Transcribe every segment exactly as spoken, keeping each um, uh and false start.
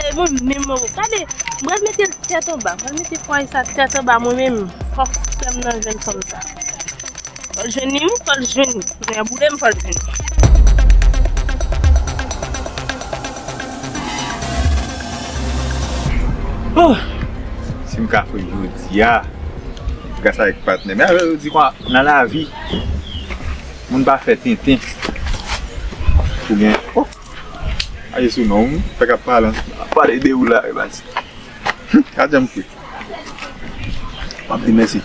E mwen menm mwen, gade, mwen mete l tèt anba, mwen mete fwaye sa tèt anba mwen menm. Fòk frè m nan jwenn fanm sa. Fò l jwenn li, wi, fò l jwenn li. Kounye a boule m, fò l jwenn li. Oh! Si m ka fè jodi a, gras avèk patnè m. Yo di kwa, nan lavi, moun pa fè tenten pou gen. Oh! Aye sou non, m fèk ap pale, ap pale de ou la, e baz. Ka janm fwe. M ap di mèsi.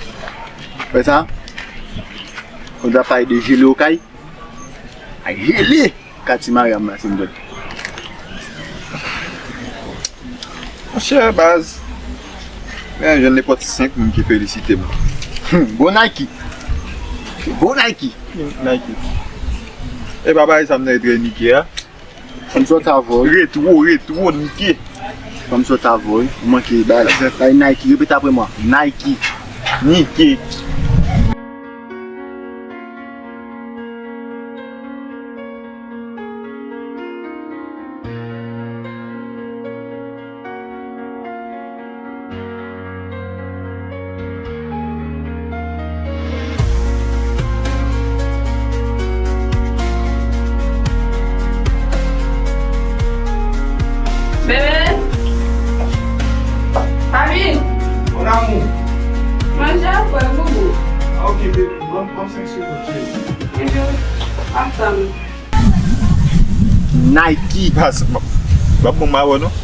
Wè sa? Ou ta pale de jele okay? Ay, jele! Kati Maryam la, se m dòt. Monchè, baz, men jwenn nenpòt senk moun ki felisite m. Hmm, bon Nike. Bon Nike. Nike. E pa bagay sa m nan e trè Nike a. Fò m sot avè w. Retwo, retwo, Nike. Fò m sot avè w, wi. Ou manke bay, bay Nike. Repete apre mwen. Nike. Nike. Bebe! Papi! Mon amour! Manje apre, boubou. Ah, ok, bebe. Ban m, ban m senk segonn, cheri. Ebyen, ap tann. Nike. Pas, m ap, m ap bon mawon, non?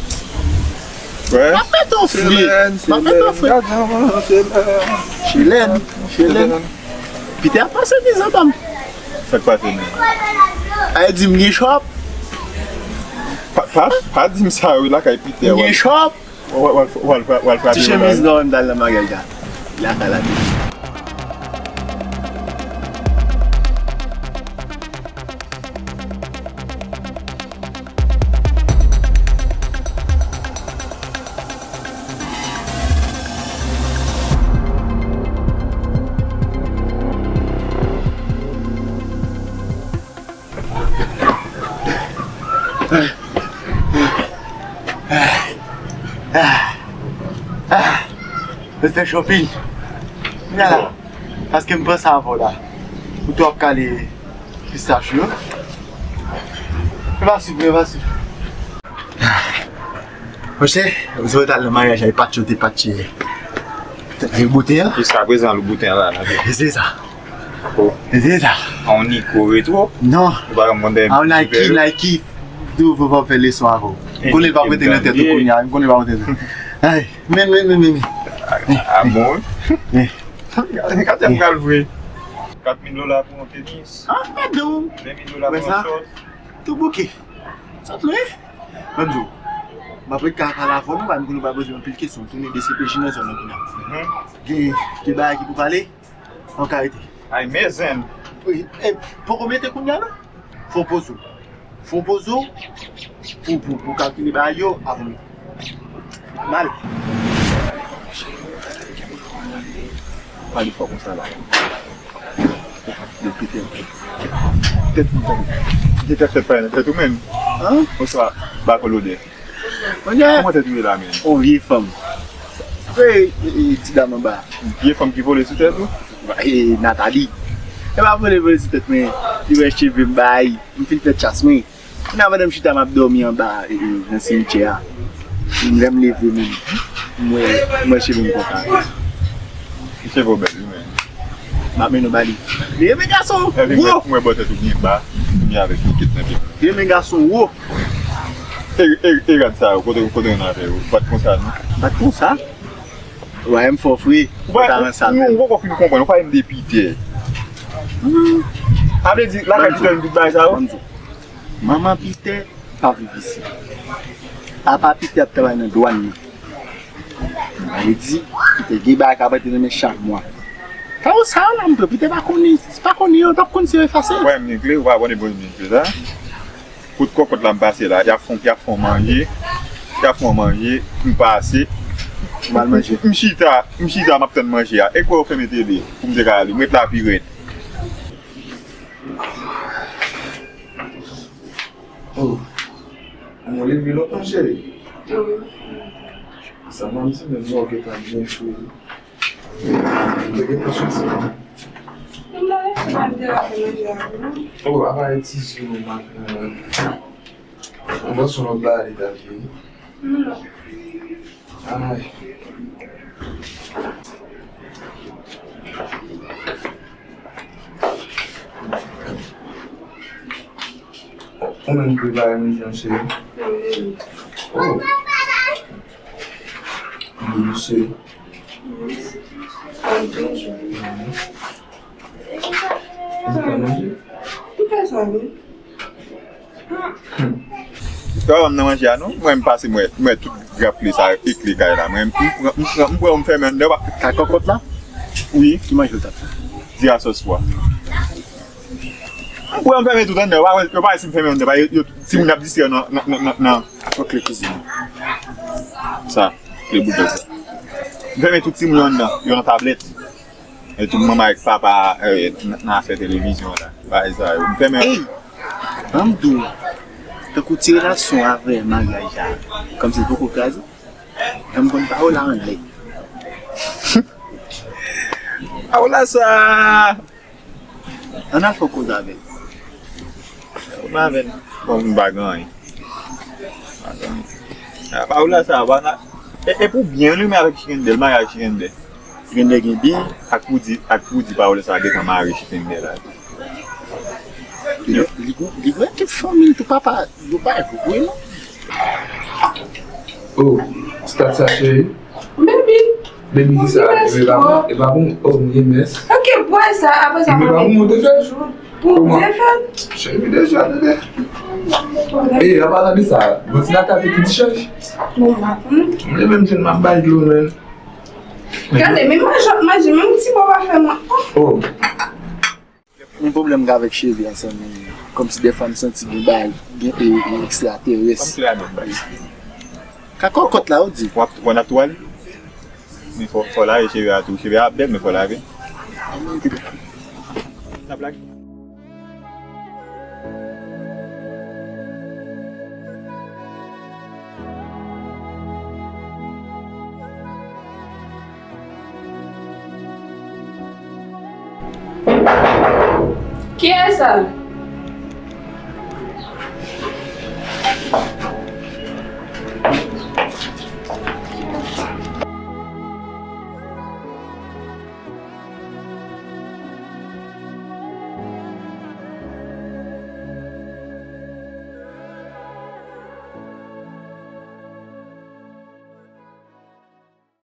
Wè. M ap mete w fre. M ap mete w fre. Gad jan, Chilèn. Chilèn. Chilèn. Peter ap pase dizan ban m. Sa k pase menm? Ay di m gen chòp. Pa, pa, pa di m sa, wi, lakay Peter. M gen chòp. W al, w al, w al, w al frape. Ti chemiz nwa m t al nan maryaj la. Lakay la. Mwen fè shopping. Kounye a la, paske m panse avè w la. Ou tou ap kale pistach yo. Mwen pa swiv, mwen pa swiv. Monchè, ou sot al nan maryaj la, e patche ou te patche. Te gen bouten an? Jiskaprezan, lou bouten an la, nan. E se sa. Oh. E se sa. A yon Nike retwo? Non. Ou pa konn mande a yon Nike, Nike. Di w pou pa fè leson avè w. M konnen l pa prete nan tèt ou kounye a. M konnen l pa prete nan tèt ou. Ay, men, men, men, men, men. A bon, wi. Gade, gade, m pral vre. Kat mil dola pou yon tenis. Ah, padon. Ven mil dola pou yon short. Tou bouke. Sa tou, wi. Ban m di w. M ap ret ka pale avè w, nou pa, nou pa bezwen anpil kesyon. Tounen D C P J nan zòn nan kounye a. Mhm. Gen, gen bagay ki pou pale. An karite. Ay, men zen. Wi, e, poko mete kounye a, non? Fò poze w. Fò poze w pou, pou, pou kalkile bagay yo avan mete. Mal. Pale fò konsa la. Yo pete. Tèt mwen tande. Ki tèt, tèt pa nan tèt ou menm? Hein? Bonswa, bako lodè. Kòman tèt ou ye la menm? On vye fanm. E, e, e, ti dam anba. Vye fanm ki vole sou tèt ou? E, Nathalie. E pa vole, vole sou tèt mwen. Li wè cheve m bay. M fin fè chas mwen. Kounye a pandan m chita m ap dòmi anba, e, e, nan simityè a. Lè m leve menm, m wè, m wè cheve m konsa. Ki cheve w bèl wi menm. M ap mennen w ba li. Li renmen gason wo. Mwen bò tèt ou byen ba. Kounye a avèk yon kit nan pye. Li renmen gason wo. E, e, e rad sa yo, kote, kote yon afè yo. Bat konsa non. Bat konsa? Wè, m fò fre. Ou pa, ou, ou poko fin konprann, ou pa menm de Peter. Hmm. A vle di, lakay Peter vin tout bagay sa yo? Manman Peter pa viv isi. Papa Peter ap travay nan dwàn nan. Sa vle di, Peter gen bagay k ap rantre nan men chak mwa. Sa yo, sa yo la, m pè, Peter pa konn, pa konn yo, l p ap konn si yo efase. Wè, m gen kle, ou pa abòne pou m gen kle sa. Kout kòkòt la m pase la, y ap fè, y ap fè manje, y ap fè manje, m pase. M al manje. M chita, m chita, m ap tann manje a. E kwè yo fèmen tele pou m te ka ale, m ret la pi rèd. Oh. Mwen leve lontan, cheri. Sa m ap di, men mwen gentan byen fre. Mwen gentan soti. M ta rete, m ap derape manje avè nou. Oh, apa e ti ji nou maten an. Mwen panse yon lòt bagay li t ap ye. Non. Ay. Ou menm ki prepare manje an, cheri? Oh. Delicieux. Kòm toujou. Ou pa manje? M pa sa, wi. Yo, m nan manje a non. Mwen, m pase, mwen, mwen tout grap kle sa yo, e kle kay la. Mwen, m pran, m pran, m pran, m fèmen anndan, pa ka kòkòt la. Wi. Ki manje w t ap fè? Di a sòs pwa. M pran, m fèmen tout anndan. Yo pa, yo pa wè si m fèmen anndan. Yo, yo, timoun ap distrè nan, nan, nan, nan, nan. Fò kle kizin. Sa, kle boudòg sa. M fèmen tout timoun yo anndan. Yo nan tablèt. E tout manman ak papa, eh, nan, nan afè televizyon la. Bagay sa yo. M fèmen. Ey! Ban m di w, tankou ti relasyon avè maryaj la, kòmsi l poko kraze. Ban m konn pawòl la anlè. Pawòl la sa. Ann al fè koze avè l. Koze avè l. Bon, m pa gen anyen. M pa gen anyen. A, pawòl la sa, pa nan, e, e pou byen li, men avèk Chikendè, l marye ak Chikendè. Chikendè gen byen. Ak pou di, ak pou di pawòl sa gentan mare Chikendè la. Li, li, li gen tout fanmi l, tout papa, yo pa jwe non. Oh, stat sa, cheri? Baby. Baby, ki sa? Epi pa pou, e pa pou, oh, M M S. Ok, pran sa, apre sa, epi pa pou mwen te fè l. Pou m te fè l. Cheri, deja, bebe. E, an palan de sa, bon, ti Nata te ki di chèch. Bon, m pa konn. Mwen menm, jen m ap bay dlo, men. Gade, men manje, manje, menm ti bò pa fè mwen. Oh. Yon pwoblèm k avèk cheve a, sa menm. Kòmsi dèfwa m santi gen bagay, gen, e, e, ekstraterès. Kòmsi la menm bagay. Ka kòkòt la, ou di? W ap, w ap tou ale. Men fò, fò lave cheve a tou. Cheve a ap bèl, men fò lave. N ap lage. Kiyès sa?